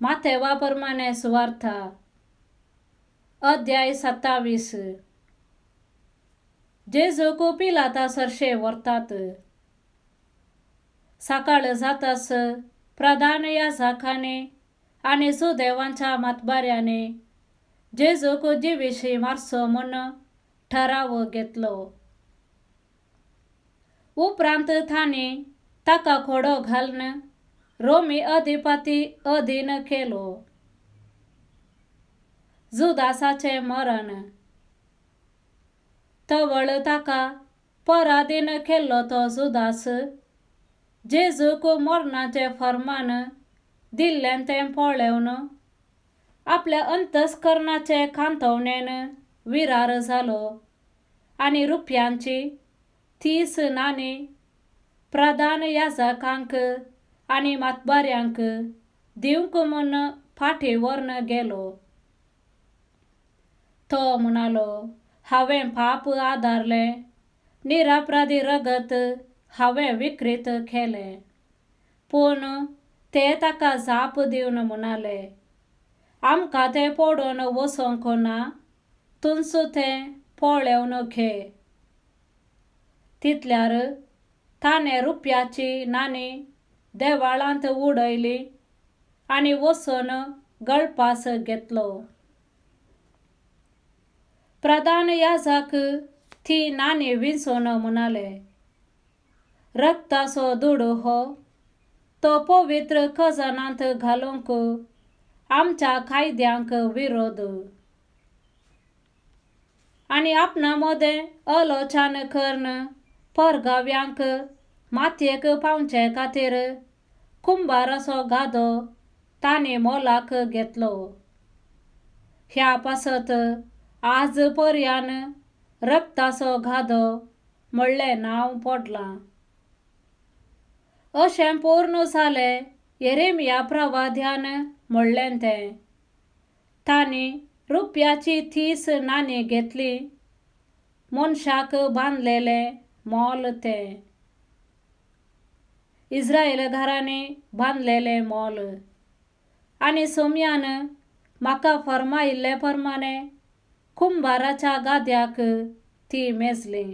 मातेवा प्रमाणें सुवार्था, अध्याय 27. जेजूक पिलाता सरशे व्हरतात. सकाळ जाताच प्रधान याजकांनी आनी सुदेवांच्या मातबाऱ्यांनी जेजूक जिविशी मारचो म्हूण ठराव घेतलो. उपरांत तांणी ताका खोडो घालून रोमी अधिपती अधीन केलो. जुदासाचें मरण. तवळ ताका पराधीन केल्लो तो जुदास जेजूक मरणाचें फर्मान दिल्लें तें पळोवन आपल्या अंतस्करणाचे खांतवणेन विरार जालो आनी रुपयांची 30 नाणी प्रधान याजकांक आनी मातबाऱ्यांक दिवंक म्हूण फाटीं व्हरून गेलो. तो म्हणालो, हांवें पाप आदारलें, निरापराधी रगत हांवें विकृत केलें. पूण ते ताका जाप दिवन म्हणाले, आमकां तें पडून वचूंक ना, तूंच तें पळोवन घे. तितल्यार ताणें रुपयाची नाणी देवाळांत उडयली आनी वचून गळपास घेतलो. प्रधान याजक ती नाणी विंचून म्हणाले, रक्ताचो दुडू हो, तो पवित्र खजानांत घालूंक आमच्या कायद्यांक विरोध. आनी आपणा मदें आलोचन करून परगाव्यांक मातयेक पावचे खातीर कुंभाराचो गादो तांणी मोलाक घेतलो. ह्या पासत आज पर्यान रक्ताचो गादो म्हणलें नांव पडलां. अशें पूर्ण जालें येरेमिया प्रवाद्यान म्हणलें तें. तांणी रुपयाची 30 नाणी घेतली, मनशाक बांदलेलें मोल तें, इस्रायल घरांनी बांदलेलें मोल. आनी सोम्यान म्हाका फर्मायिल्ले प्रमाणें कुंभाराच्या गाद्याक ती मेजली.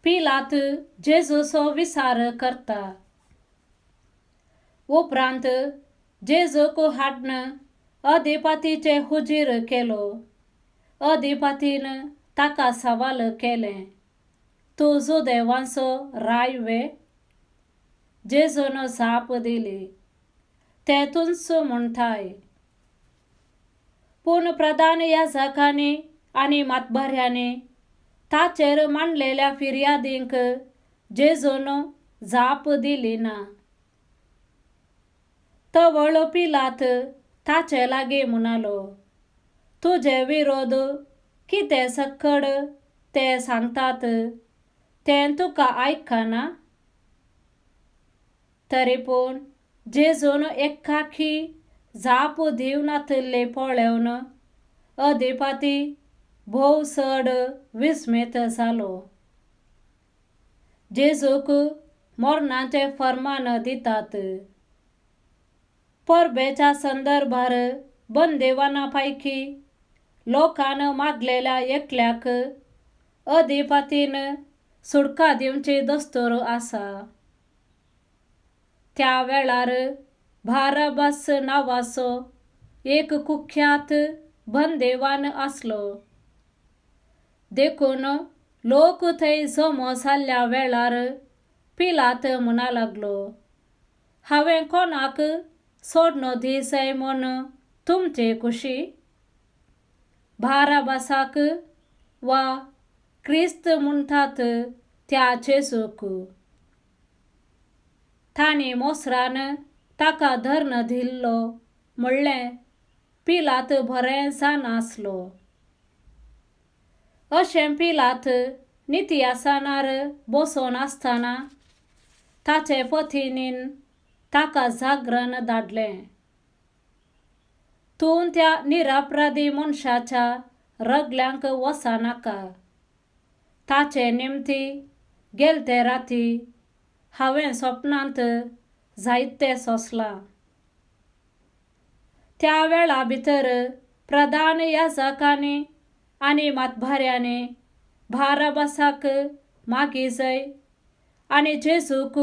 पिलात जेजूचो विचार करता. उपरांत जेजूक हाडून अधिपतीचे हुजीर केलो. अधिपतीन ताका सवाल केलें, तूं जुदेवांचो राय वे? जेजून जाप दिली, ते तूंच म्हणटाय. पूण प्रधान याजकांनी आनी मातबाऱ्यांनी ताचेर मांडलेल्या फिर्यादींक जेजून जाप दिली ना. तवळ पिलात ताचे लागीं म्हणालो, तुजे विरोध कितें सक्कड ते सांगतात तें तुका आयकना? तरी पूण जेजून एकाकी जाप दिवनातिल्ली पळोवन अधिपती भोव चड विस्मीत जालो. जेजूक मरणाचें फर्मान दितात. परबेच्या संदर्भार बंदेवाना पैकी लोकान मागलेल्या एकल्याक अधिपतीन सुटका दिवची दस्तूर आसा. त्या वेळार बाराबास नांवाचो एक कुख्यात बंदेवान आसलो. देखून लोक थंय जमो जाल्ल्या वेळार पिलात म्हणा लागलो, हांवें कोणाक सोडणो दिसय म्हूण तुमचे कुशी, बाराबासाक वा क्रिस्त म्हणटात त्या जेजूक? तांणी मोसरान ताका धर्ण दिल्लो म्हणलें पिलात बरें जाणासलो. अशें पिलात नित्यासनार बसून आसतना ताचे पतीनीन ताका जागरण धाडलें, तूं त्या निरापराधी मनशाच्या रगल्यांक वचनाका. ताचे निमती गेलते राती हांवें सपनांत जायतें सोंसलां. त्या वेळा भितर प्रधान याजकांनी आनी मातभाऱ्यांनी बाराबासाक मागी जाय आनी जेजूक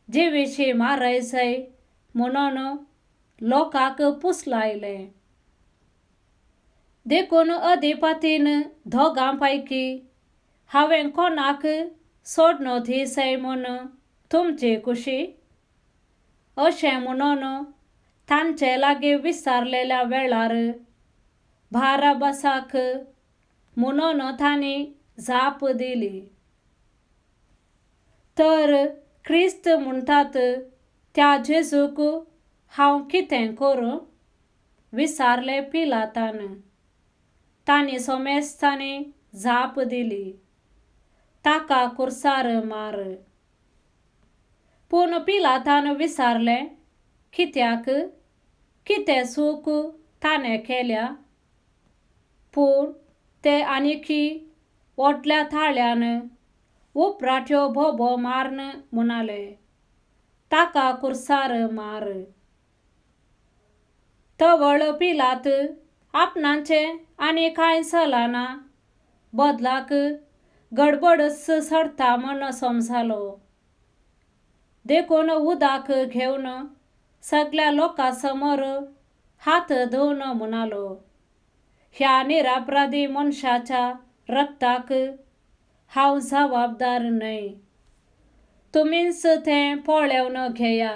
जिविशी मारय जाय म्हणून लोकांक पुसलायलें. देखून अधिपतीन दोगां पैकी हांवें कोणाक सोडणो दिसय म्हूण तुमची खुशी अशें म्हणून तांचे लागीं विचारलेल्या वेळार बाराबासाक म्हणून तांणी जाप दिली. तर क्रिस्त म्हणटात त्या जेजूक हांव कितें करूं विचारलें पिलातान. तांणी सोमेस्तांनी जाप दिली, ताका कुर्सार मार. पूण पिलातान विचारलें, कित्याक, कितें चूक ताणें केल्या? पूण ते आनीकी व्हडल्या ताळ्यान उपराट्यो बोबो मारून म्हणाले, ताका कुर्सार मार. तवळ पिलात आपणाचें आनी कांय चलना बदलाक गडबडच चडटा म्हूण समजलो. देखून उदक घेवन सगल्या लोकां समोर हात धुवन म्हणालो, ह्या निरापराधी मनशाच्या रक्ताक हांव जबाबदार न्हय, तुमीच तें पळोवन घेया.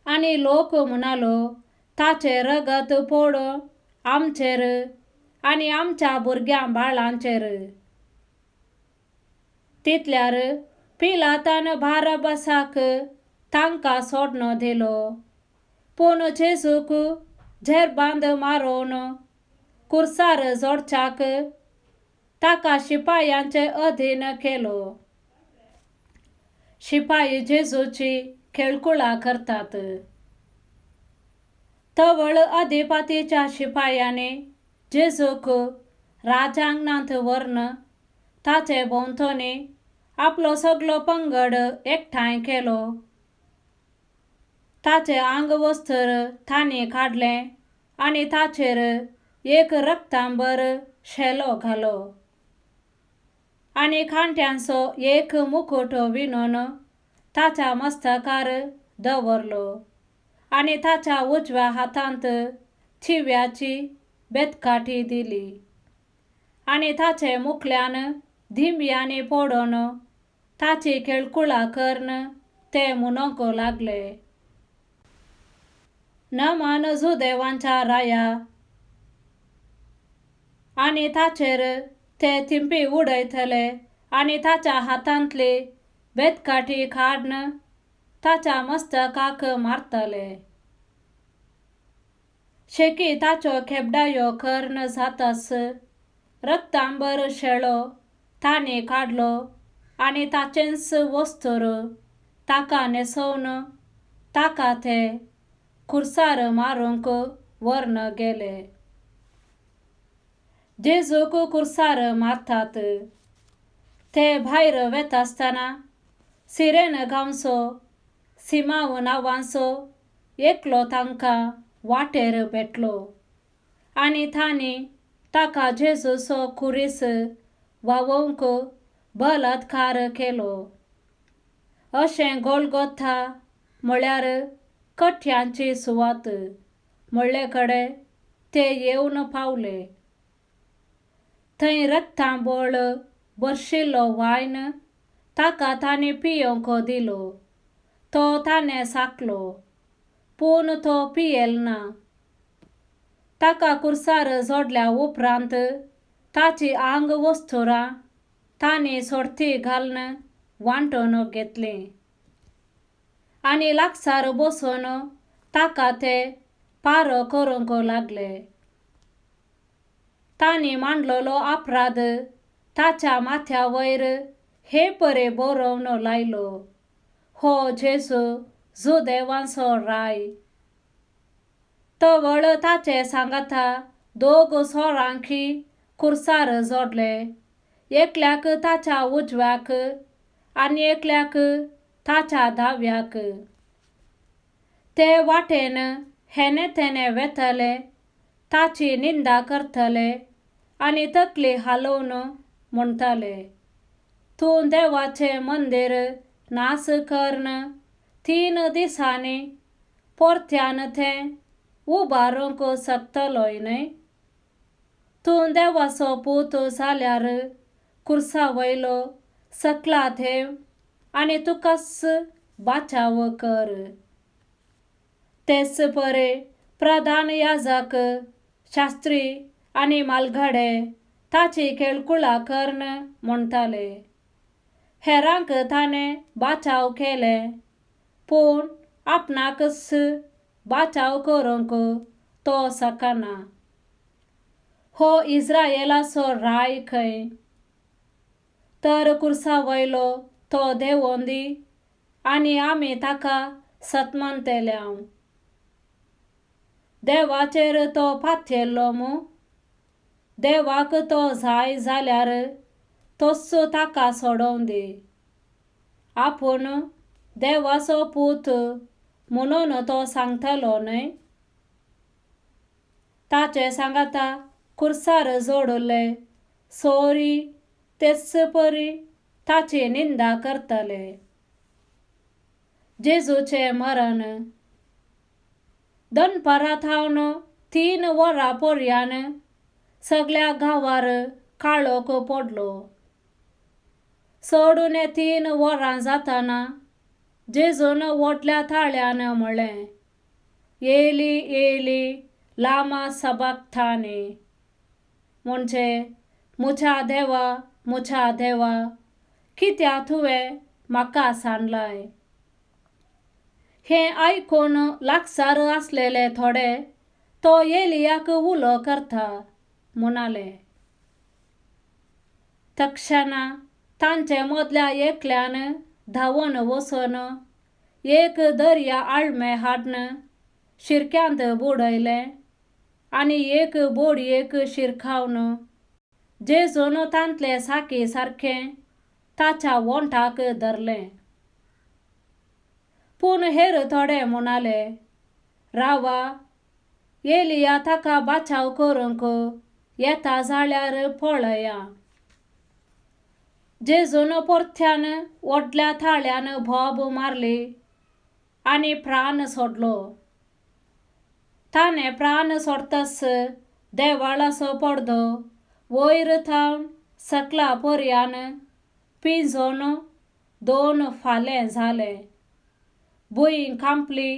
आनी लोक म्हणालो, ताचें रगत पडूं आमचेर आनी आमच्या भुरग्यां बाळांचेर. तितल्यार पिलातान बाराबासाक तांकां सोडणो दिलो, पूण जेजूक झेरबांद मारून कुर्सार जोडच्याक ताका शिपायांचे अधीन केलो. शिपाई जेजूची खेळकुळां करतात. तवळ अधिपतीच्या शिपायांनी जेजूक राजांगणांत व्हरून ताचे भोंवतणी आपलो सगलो पंगड एकठांय केलो. ताचें आंगवस्त्र तांणी काडलें आनी ताचेर एक रक्तांबर शेलो घालो आनी कांट्यांचो एक मुकुट विणून ताच्या मस्तकार दवरलो आनी ताच्या उजव्या हातांत थिव्याची बेतकाठी दिली आनी ताचे मुखल्यान धिंब्यांनी पडून ताची खेळकुळां करून ते म्हणूंक लागले, नमन जुदेवांच्या राया. आनी ताचेर ते थिंपी उडयतले आनी ताच्या हातांतली बेतकाठी काडून ताच्या मस्तकाक मारतले. शेकी ताच्यो खेबडायो करून जाताच रक्तांबर शेळो तांणी काडलो आनी ताचेंच वस्त्र ताका न्हेसोवन ताका ते कुर्सार मारूंक व्हरून गेले. जेजूक कुर्सार मारतात. ते भायर वेतासतना सिरेन गांवचो सिमांव नांवाचो एकलो तांकां वाटेर भेटलो आनी तांणी ताका जेजूचो खुरीस व्हांवोवंक बलात्कार केलो. अशें गोलगोथा म्हळ्यार कट्ट्यांची सुवात म्हळ्ळे कडेन ते येवन पावले. थंय रक्तांबळ भरशिल्लो वायन ताका तांणी पियोवंक दिलो. तो ताणें साकलो, पूण तो पियेलो ना. ताका कुर्सार जोडल्या उपरांत ताची आंगवस्तुरां तांणी सोडती घालून वांटून घेतलीं आनी लागसार बसून ताका ते पारो करूंक लागले. तांणी मांडलेलो अपराध ताच्या माथ्या वयर हे परे बरोवन लायलो, हो जेजू जुदेवांचो राय. तवळ ताचे सांगाता दोग सोरांकी कुर्सार जोडले, एकल्याक ताच्या उजव्याक आनी एकल्याक ताच्या दाव्याक. ते वाटेन हेने तेने वेतले, ताची निंदा करतले आनी तकली हालोवन म्हणटाले, तूं देवाचें मंदीर नास करून 3 दिसांनी परत्यान तें उबारूंक शकतलोय न्हय? तूं देवाचो पूत जाल्यार खुर्सा वयलो सकला देंव आनी तुकाच बाचाव कर. तेच परे प्रधान याजक, शास्त्री आनी मालघडे ताची केळकुळां करून म्हणटाले, हेरांक ताणें बाचाव केले, पूण आपणाकच बाचाव करूंक तो शकना. हो इस्रायलाचो राय खंय? तर खुर्सा वयलो तो देंवोंदी आनी आमी ताका सतमनतल्यांव. देवाचेर तो पातयेल्लो मू? देवाक तो जाय जाल्यार तोच ताका सोडोवन दी. आपूण देवाचो पूत म्हणून तो सांगतलो न्हय? ताचे सांगाता खुर्सार जोडिल्ले सोरी तेच परी ताची निंदा करतले. जेजूचें मरण. दनपारा थावन 3 वरां पर्यान सगळ्या गांवार काळोख पडलो. सोडून 3 वरां जातना जेजून व्हडल्या ताळ्यान म्हळें, एली एली लामा सबक्तानी, म्हणजे म्हज्या देवा म्हज्या देवा कित्याक तुवें म्हाका सांडलाय? हें आयकून लागसार आसलेले थोडे तो एलियाक उलो करता म्हणाले. तक्षणा तांचे मदल्या एकल्यान धांवन वचून एक दर्या आळमें हाडून शिरक्यांत बुडयलें आनी एक बोडयेक शिरकावन जेजून तांतले साकी सारकें ताच्या वोंठाक धरलें. पूण हेर थोडे म्हणाले, रावा, एलिया ताका बाचाव करूंक येता जाल्यार पळया. जेजून परत्यान व्हडल्या ताळ्यान बोब मारली आनी प्राण सोडलो. ताणें प्राण सोडतच देवाळाचो पडदो वयर थावन सकला पर्यान पिंजोन 2 फालें जालें. भूंय कांपली,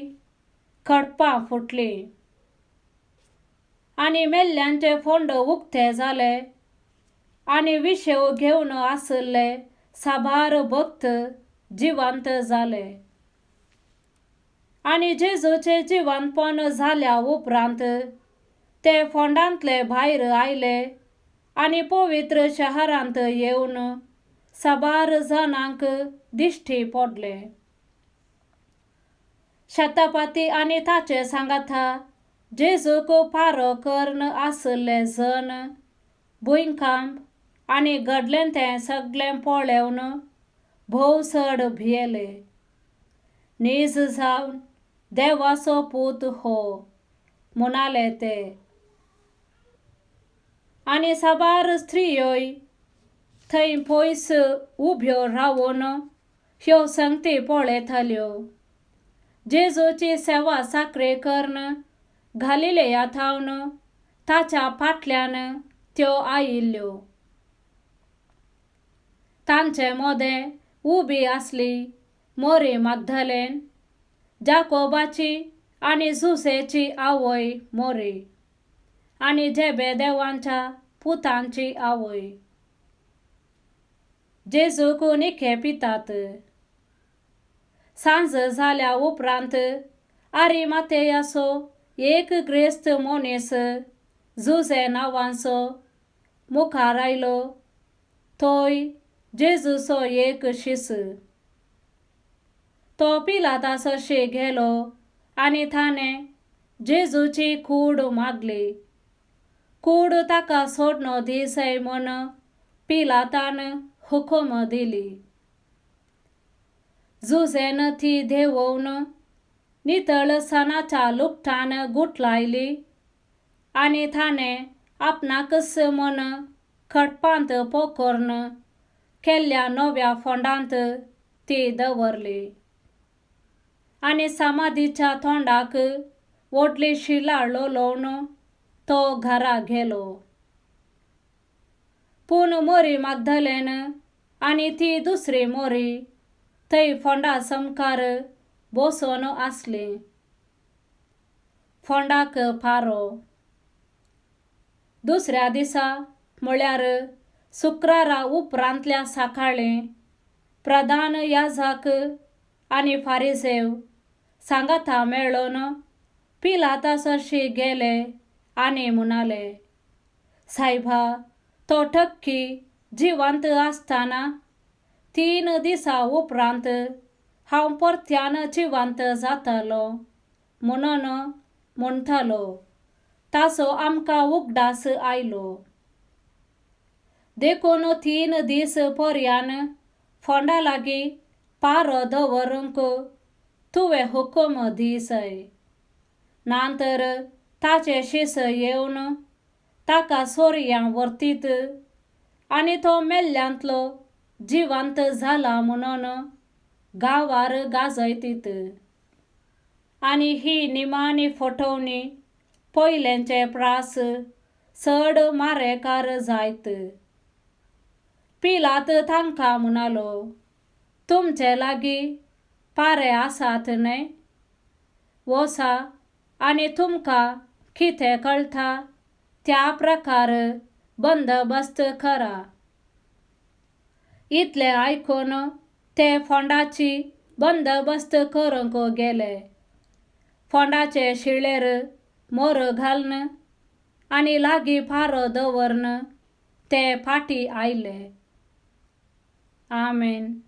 खडपां फुटलीं आनी मेल्ल्यांचे फोंड उक्ते जाले आनी विशेव घेवन आशिल्ले साबार भक्त जिवंत जाले. आनी जेजूचें जिवंतपण जाल्या उपरांत ते फोंडांतले भायर आयले आनी पवित्र शहरांत येवन साबार जाणांक दिश्टी पडले. शतपती आनी ताचे सांगाता जेजूक पारो करून आशिल्ले जण भुंयकांप आनी घडलें तें सगळें पळोवन भोव चड भियेले. नीज जावन देवाचो पूत हो म्हणाले ते. आनी साबार स्त्रियोय थंय पयस उब्यो रावन ह्यो संगती पळयताल्यो. जेजूची सेवा साकरे करून गालिलेया थावन ताच्या फाटल्यान त्यो आयिल्ल्यो. तांचे मदें उबी आसली मोरी मागदलेन, जाकोबाची आनी जुसेची आवय मोरी आनी जेबेदेवांच्या पुतांची आवय. जेजूक निखे पितात. सांज जाल्या उपरांत आरिमातेयाचो एक ग्रेस्त मनीस जुजे नांवांचो मुखार आयलो. तोय जेजूचो एक शिस. तो पिलाता सरशी गेलो आनी ताणें जेजूची कूड मागली. कूड ताका सोडणो दिसय म्हूण पिलातान हुकूम दिली. जुजेन ती देंवोवन नितळसाणाच्या लुगटान गुठलायली आनी ताणें आपणाकच म्हण खडपांत पोखरून केल्ल्या नव्या फोंडांत ती दवरली आनी समाधीच्या तोंडाक व्हडली शिला लोलोवन तो घरा गेलो. पूण मोरी मागदलेन आनी ती दुसरी मोरी थंय फोंडा सामकार बसून आसली. फोंडाक पारो. दुसऱ्या दिसा म्हळ्यार शुक्रारा उपरांतल्या सकाळीं प्रधान याजक आनी फारिसेव सांगाता मेळून पिलाता सरशी गेले आनी म्हणाले, सायबा, तो ठक्की जिवंत आसतना 3 दिसां उपरांत हांव परत्यान जिवंत जातलो म्हणून म्हणटालो, ताचो आमकां उगडास आयलो. देखून 3 दीस पर्यान फोंडा लागीं पारो दवरूंक तुवें हुकूम दिसय. नंतर ताचे शिस येवन ताका सोरयां व्हरतीत आनी तो मेल्ल्यांतलो जिवंत जाला म्हणून गांवार गाजयतीत. आनी ही निमाणी फटोवणी पयलेंचे प्रास चड मारेकार जायत. पिलात तांकां म्हणालो, तुमचे लागीं पारे आसात न्हय? वसा आनी तुमकां कितें कळटा त्या प्रकार बंदोबस्त करा. इतलें आयकून ते फोंडाची बंदोबस्त करूंक गेले. फोंडाचे शिळेर मोर घालून आनी लागीं पारो दवरून ते फाटीं आयले. आमेन.